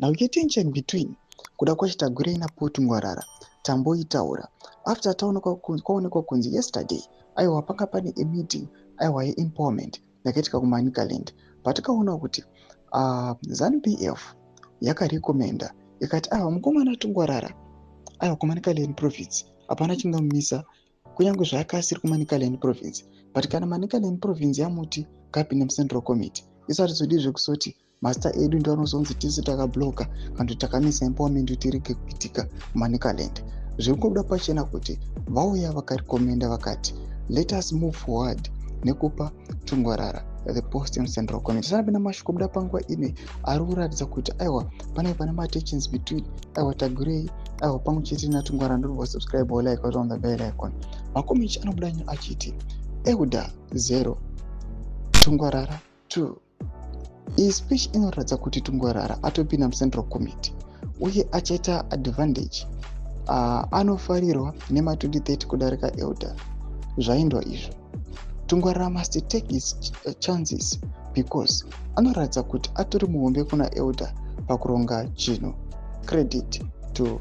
Now, tension between Kudakwashe Tagwirei naPaul Tungwarara tamboitaura after kwaonekwa kunzi yesterday, aiwa, panga pane meeting, aiwa, yeempowerment yakaitika kuManicaland. Patikaona kuti ZANU PF yakarecommenda, ikati aiwa, mukomana Tungwarara, aiwa, kuManicaland Province hapana chingamumisa, kunyange zvaaka asiri kuManicaland Province. But kana Manicaland Province yamuti ngapinde muCentral Committee, isu hatizodi zvekusoti mazita edu ndo anozonzi tisu takabloka kana kuti takamisa empowerment kuti irege kuitika muManicaland. Zviri kungobuda pachena kuti vauya vakarecommenda, vakati let us move forward nekupa Tungwarara the post muCentral Committee. Sanapinda mashoko kubuda panguva ino ari kuratidza kuti aiwa, pane pane matensions between, aiwa, Tagwirei, aiwa, pamwe chete naTungwarara. Ndobva subscribe or like on the bell icon. Macomments anobuda achiti Elder 0, Tungwarara 2. Iyi speech inoratidza kuti Tungwarara atopinda muCentral Committee uye achaita advantage, anofarirwa nema2030 kudarika Elder. Zvaindwa izvo. Tungwarara must take his chances because anoratidza kuti atori muhombe kuna Elder pakuronga chinhu. Credit to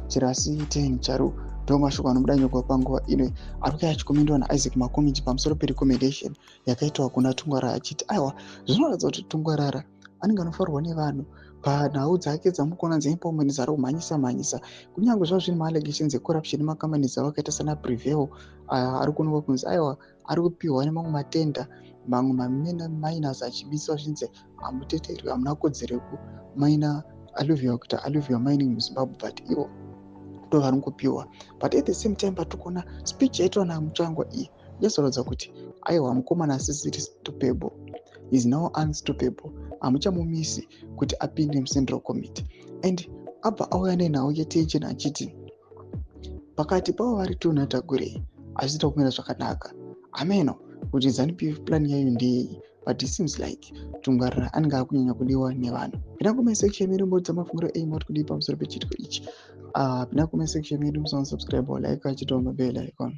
Chirasi 10 Charu. Ndo mashoko anobuda nyogwa panguva ino ari kuya achicommendwa naIsaac Makomichi pamusoro perecommendation yakaitwa kuna Tungwarara, achiti aiwa, zvinoratidza kuti Tungwarara anenge anofarirwa nevanhu panhau dzake dzamukona dzeempowerment dzari kumhanyisa mhanyisa, kunyange zvazvo zvine maallegations ecorruption nemakambani avo akaita sana Prevail, ari kuonekwa kunzi aiwa, ari kupiwa nemamwe matenda, mamwe maminers achibiswa zvinzi hamuteterwi, hamuna kodzero yekumaina alluvial, kuita alluvial mining muZimbabwe, but ivo ndo vari kungopiwa. But at the same time, patiri kuona speech yaitwa naMutsvangwa iyi yazoratidza kuti aiwa, mukomana asisiri stoppable, is now unstoppable. Hamuchamumisi kuti apinde muCentral Committee. And abva auya nenhau yetension achiti pakati pavo vari two naTagwirei hazviita kumira zvakanaka. Hameno kuti ZANU PF plan yayo ndeyei, but it seems like Tungwarara anenge akunyanya kudiwa nevanhu. Pinda comment section medu, mbodza mafungiro enyu, mati kudii pamusoro pechiitiko ichi? Pinda comment section medu, musansubscribe or like, achitawo mabell icon.